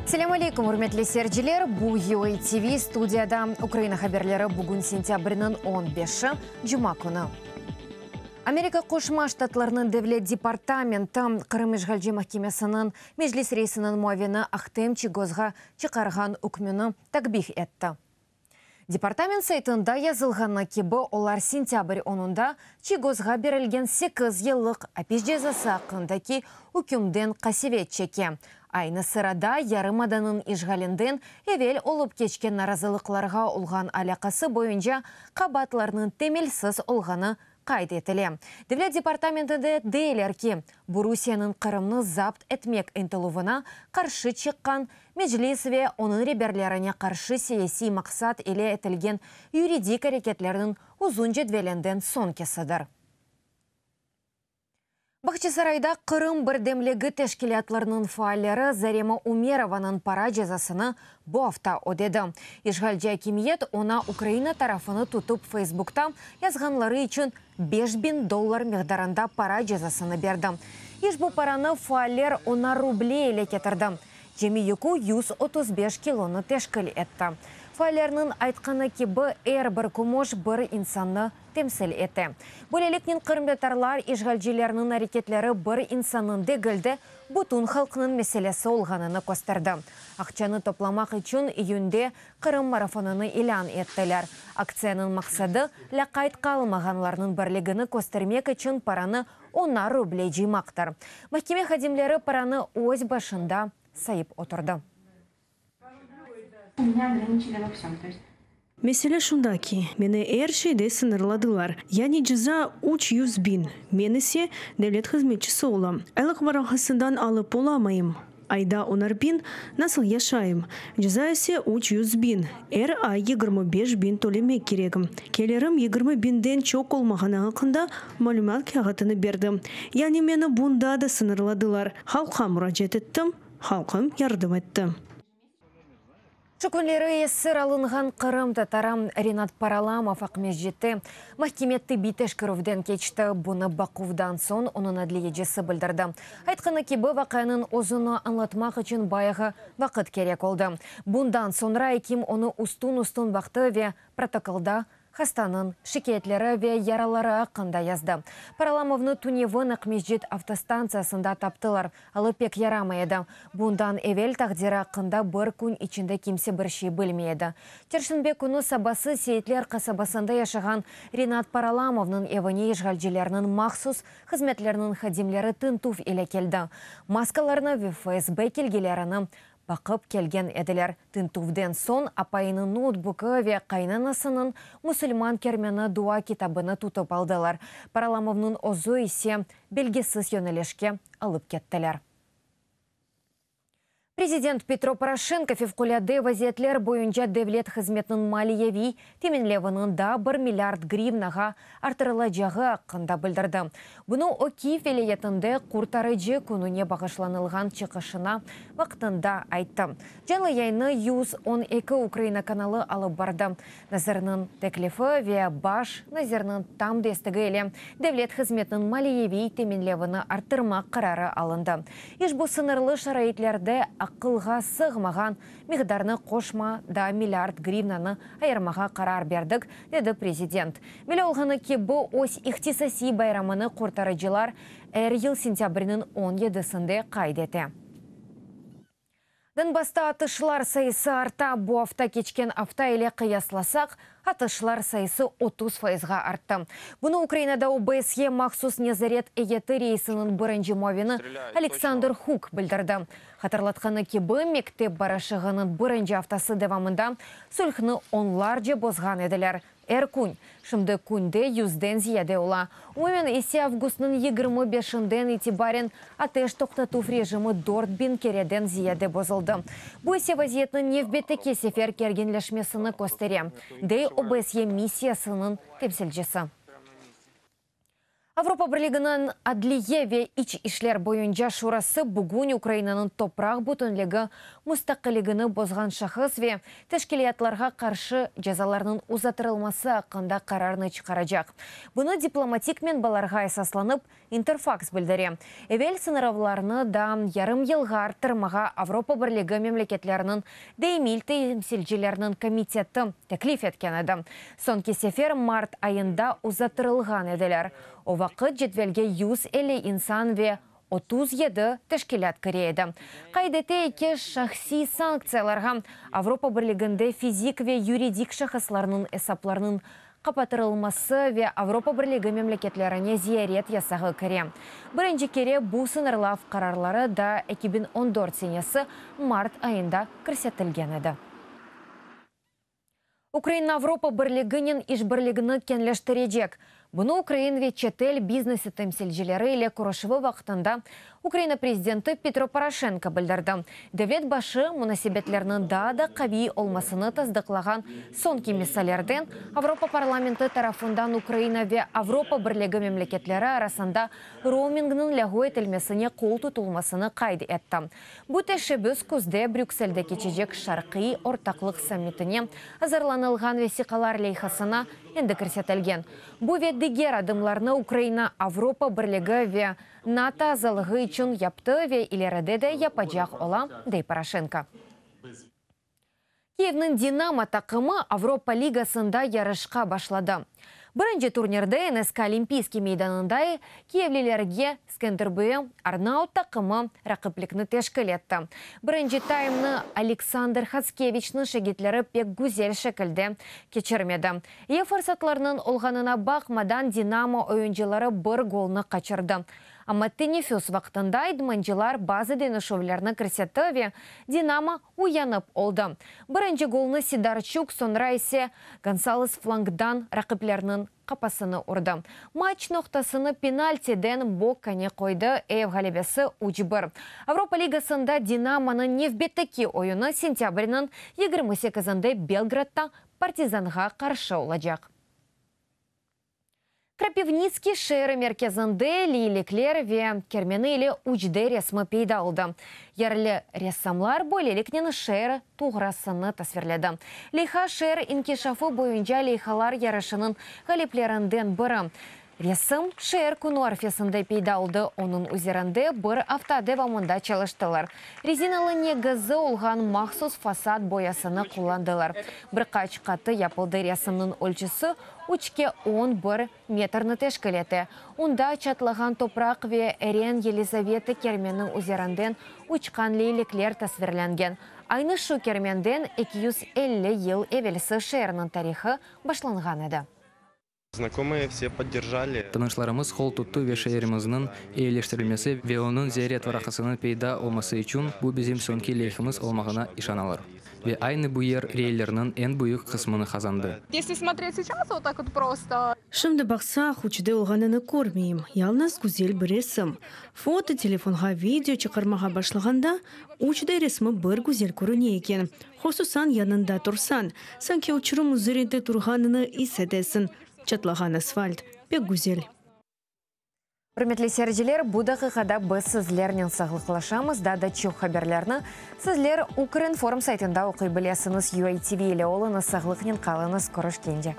Selâm aleyküm, ürmetli seyirciler! Bu UA TV, studiyada Ukraina haberleri, bugün sentâbrniñ on beşi, cuma künü. Amerika Qoşma Ştatlarınıñ Devlet departamenti Qırım işğalci mahkemesiniñ Meclis reisiniñ muavini Ahtem Çiygozğa çıqarğan ükmüni takbih etti. Departament saytında yazılğanı kibi, olar sentâbr onunda Çiygozğa berilgen sekiz yıllıq apis cezası aqqındaki ükümden qasevet çeke. Aynı sırada, yarımadanıñ işğalinden evel olıp keçken narazılıqlarğa olğan alâqası boyunca qabaatlarnıñ temelsiz olğanı qayd etile. Devlet departamentinde deyler ki, bu Rusiyeniñ Qırımnı zapt etmek ıntıluvına qarşı çıqqan Meclis ve onıñ reberlerine qarşı siyasiy maqsat ile etilgen yuridik areketlerniñ uzun cedvelinden soñkisidir. Bağçasarayda Qırım birdemligi teşkilâtlarınıñ faalleri Zarema Umerovanıñ para cezasını bu afta ödedi. İşğalci akimiyet oña Ukraina tarafını tutıp Feysbukta yazğanları içün 5000 dollar miqdarında para cezasını berdi. İşbu paranı faaller oña ruble ile ketirdi. Cemi yükü 135 kilonı teşkil etti. Faallerniñ aytqanı kibi, er bir kümüş bir insannı temsil ete. Böyleliknen qırımtatarlar işğalcilerniñ areketleri bir insannıñ degil de, bütün halqnıñ meselesi olğanını kösterdi. Aqçanı toplamaq içün iyünde Qırım marafonını ilân ettiler. Aktsiyanıñ maqsadı, lâqayt qalmağanlarnıñ birligini köstermek içün paranı onar ruble cıymaqtır. Mahkeme hadimleri paranı öz başında sayıp oturdı. Mesele şunda ki, meni er şeyde sıñırladılar. Yani ceza 300 biñ, men ise devlet hızmetçisi olam, aylıq varaqasından alıp olamayım. Ayda onar biñ, nasıl yaşayım? Ceza ise 300 biñ, er ay 25 biñ tölemek keregim. Kelirim 20 biñden çoq olmağanı aqqında malümat kâğıtını berdim. Yani meni bunda da sıñırladılar. Halqqa muracaat ettim. Halqım yardım etti. Şu künleri esir alınğan qırımtatarı Renat Paralamov Aqmescitte mahkeme tibbiy teşkerüvden keçti. Bunı baquvdan soñ onıñ adliyecisi bildirdi. Aytqanı kibi, vaqianıñ özüni añlatmaq içün bayağı vaqıt kerek oldı. Bundan soñra ekim onı üstün-üstün baqtı ve protokolda Hastanıñ şikâyetleri ve yaraları aqqında yazdı. Paralamovnı tünevin Aqmescit avtostantsiyasında taptılar. Alı pek yaramay edi. Bundan evel taqdiri aqqında bir kün içinde kimse bir şey bilmey edi. Çarşenbe künü sabası Seyitler qasabasında yaşağan Rinat Paralamovnıñ evine işğalcilerniñ mahsus hızmetleriniñ hadimleri tintüv ile keldi. Maskalarını ve FSB kelgelerini Baqıp kelgen ediler. Tintüvden soñ apayınıñ noutbukı ve qaynanasınıñ Musulman kermeni dua kitabını tutıp aldılar. Paralamovnıñ özü ise belgisiz yönelişke alıp kettiler. Prezident Petro Poroşenko fevqulâde vaziyetler boyunca devlet hızmetiniñ maliyeviy teminleviniñ daa bir milliard grivnağa artırılacağı aqqında bildirdi. Bunı o Kyiv vilâyetinde Qurtarıcı kününe bağışlanılğan çıqışına vaqtında ayttı. Canlı yayınnı 112 Ukraina kanalı alıp bardı. Nazirniñ teklifi ve baş nazirniñ tam destegi ile devlet hızmetiniñ maliyeviy teminlevini arttırmaq qararı alındı. İşbu sıñırlı şaraitlerde aqılğa sığmağan miqdarnı qoşma da milliard grivnanı ayırmağa qarar berdik, dedi prezident. Belli olğanı kibi, öz ihtisasiy bayramını qurtarıcılar er yıl sentâbrniñ on yedisinde qayd ete. Donbassta atışlar sayısı arta. Bu afta keçken afta ile qıyaslasaq, atışlar sayısı 30 fayızğa arttı. Bunı Ukrainada OBSYE mahsus nezaret eyeti reisiniñ birinci muavini Aleksandr Huk bildirdi. Hatırlatqanı kibi, mektep barışığınıñ birinci aftası devamında sulhni onlarca bozğan ediler. Er kün. Şimdi künde yüzden ziyade ola. Umumen ise avgustnıñ 25-inden itibaren ateş toqtatuv rejimi 4000 kereden ziyade bozuldı. Bu ise vaziyetniñ nevbetteki sefer kerginleşmesini köstere, dey OBSYE missiyasınıñ temsilcisi. Avropa Birliginiñ Adliye ve iç işler boyunca şurası bugün Ukrainanıñ topraq bütünligi mustaqilligini bozğan şahıs ve teşkilâtlarğa qarşı cezalarnıñ uzatırılması aqqında qararnı çıqaracaq. Bunı diplomatik menbalarğa esaslanıp İnterfaks bildire. Evel sıñıravlarnı da yarım yılğa arttırmağa Avropa Birligi memleketleriniñ daimiy temsilcileriniñ komiteti teklif etken edi. Soñki sefer mart ayında uzattırılğan ediler. O vaqıt cedvelge 150 insan ve 37 teşkilât kire edi. Qayd eteyik ki, şahsiy sanktsiyalarğa Avropa Birliginde fizik ve yuridik şahıslarnıñ esaplarınıñ qapatırılması ve Avropa Birligi memleketlerine ziyaret yasağı kire. Birinci kere bu sıñırlav qararları da 2014 senesi mart ayında kirsetilgen edi. Ukraina Avropa Birliginen işbirligini keñleştirecek. Bunı ukrain ve çetel biznesi temsilcileri ile körüşüvi vaqtında Ukraina prezidenti Petro Poroşenko bildirdi. Devlet başı, munasebetlerniñ daa da qaviy olmasını tasdıqlağan soñki misallerden Avropa parlamenti tarafından Ukraina ve Avropa Birligi memleketleri arasında roumingniñ lâğu etilmesine qol tutulmasını qayd etti. Bu teşebbüs küzde Brükselde keçecek Şarqiy ortaqlıq sammitine azırlanılğan vesiqalar leyhasına endi kirsetilgen. Bu ve diger adımlarnı Ukraina Avropa Birligi ve NATO azalığı içün yaptı ve ileride de yapacaq ola, dey Poroşenko. Kiyevniñ Dinamo taqımı Avropa Ligasında yarışqa başladı. Birinci turnirde NSK Olimpiyskiy meydanında kiyevlilerge Skenderbey Arnaut taqımı raqiplikni teşkil etti. Birinci taymnı Aleksandr Hatskeviçniñ şegirtleri pek güzel şekilde keçirmedi. İyi fırsatlarnıñ olğanına baqmadan Dinamo oyuncıları bir golnı qaçırdı. Amma teneffüs vaqtında idmancılar bazı deñişüvlerni kirsetti ve Dinamo uyanıp oldı. Birinci golnı Sidarçuk, soñra ise Gonsales flangdan raqiplerniñ qapasını urdı. Matç noqtasını penaltiden Bokkani qoydı, ev ğalebesi üç bir. Avropa Ligasında Dinamonıñ nevbetteki oyunı sentâbrniñ yigirmi sekizinde Belgradda Partizanğa qarşı olacaq. Krapivnitskiy şeeri merkezinde liylikler ve kermeni ile üç D resmi peyda oldı. Yerli ressamlar böyleliknen şeer tuğrasını tasvirledi. Leyha şeer inkişafı boyunca leyhalar yarışınıñ ğaliplerinden biri. Resim şeer künü arfesinde peyda oldı, onıñ üzerinde bir afta devamında çalıştılar. Rezinalı negizi olğan mahsus fasad boyasını qullandılar. Bir qaç qatı yapıldı, resimniñ ölçüsi üçke 11 metrni teşkil ete. Onda çatlağan topraq ve Eren Yelizaveta kermeni üzerinden uçqan leylikler tasvirlengen. Aynı şu kermenden 250 yıl evelsi şeerniñ tarihı başlanğan edi. Znakomıye vse podderjali. Tanışlarımız qol tuttı ve şeerimizniñ eyileştirilmesi ve onıñ ziyaret varaqasınıñ peyda olması içün bu bizim soñki leyhimiz olmağına işanalar. Ve aynı bu yer reylerniñ eñ büyük qısmını qazandı. Если смотреть сейчас вот так вот просто. Şimdi baqsaq, 3D olğanını körmeyim, yalnız güzel bir resim. Foto, telefonğa video çıqarmağa başlağanda, 3D resmi bir güzel körüne eken. Hususan yanında tursañ, sanki uçurım üzerinde turğanını is etesiñ. Çatlağan asfalt pek güzel. Ürmetli seyirciler, bu daqiqada biz sizlernen sağlıqlaşamız. Daa da çoq haberlerni sizler Ukrinform saytında oquy bilesiñiz. UATV ile oluñız, sağlıqnen qalıñız, körüşkence.